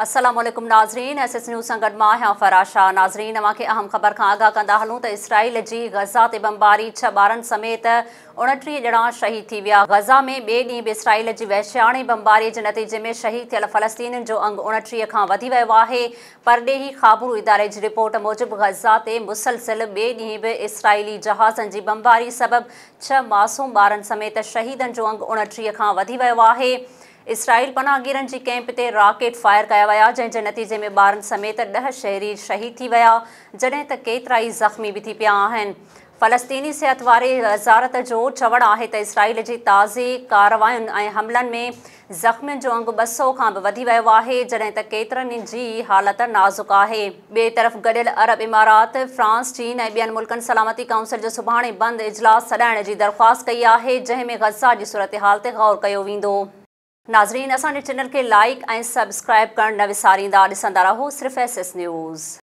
السلام عليڪم ناظرين ايس ايس نيوز سان گڏ مان آهيان فرح شاهه. ناظرين اوهان کي اهم خبر کان آگاهه ڪندا هلون ته اسرائيل جي غزه تي بمباري 6 ٻارن سميت 29 ڄڻا شهيد ٿي ويا. غزه ۾ ٻئي ڏينهن به اسرائيل جي وحشياڻي بمباري جي نتيجي ۾ شهيد ٿيل فلسطينين جو انگ 29 کان وڌي ويو آهي. پرڏيهي خابرو اداري جي رپورٽ موجب غزه تي مسلسل ٻئي ڏينهن به اسرائيلي جهازن جي بمباري سبب 6 معصوم ٻارن سميت شهيدن جو انگ 29 کان وڌي ويو آهي. اسرائيل پناهگيرن جي ڪئمپ تي راڪيٽ فائر ڪيا ويا، جنهن جي نتيجي ۾ ٻارن سميت 10 شهري شهيد ٿي ويا، جڏهن ته ڪيترائي زخمي به ٿي پيا آهن. فلسطيني صحت واري وزارت جو چوڻ آهي ته اسرائيل جي تازي ڪاررواين ۽ حملن ۾ زخمين جو انگ 200 کان به وڌي ويو آهي، جڏهن ته ڪيترن جي حالت نازڪ آهي. ٻئي طرف گڏيل عرب امارات، فرانس، چين ۽ ٻين ملڪن سلامتي ڪائونسل جو سڀاڻي بند اجلاس سڏائڻ جي درخواست ڪئي آهي، جنهن ۾ غزه جي صورتحال تي غور ڪيو ويندو. ناظرين اسان جي چينل کي لائيڪ ۽ سبسڪرائيب ڪرڻ نه وساريندا. ڏسندا رهو صرف ايس ايس نيوز.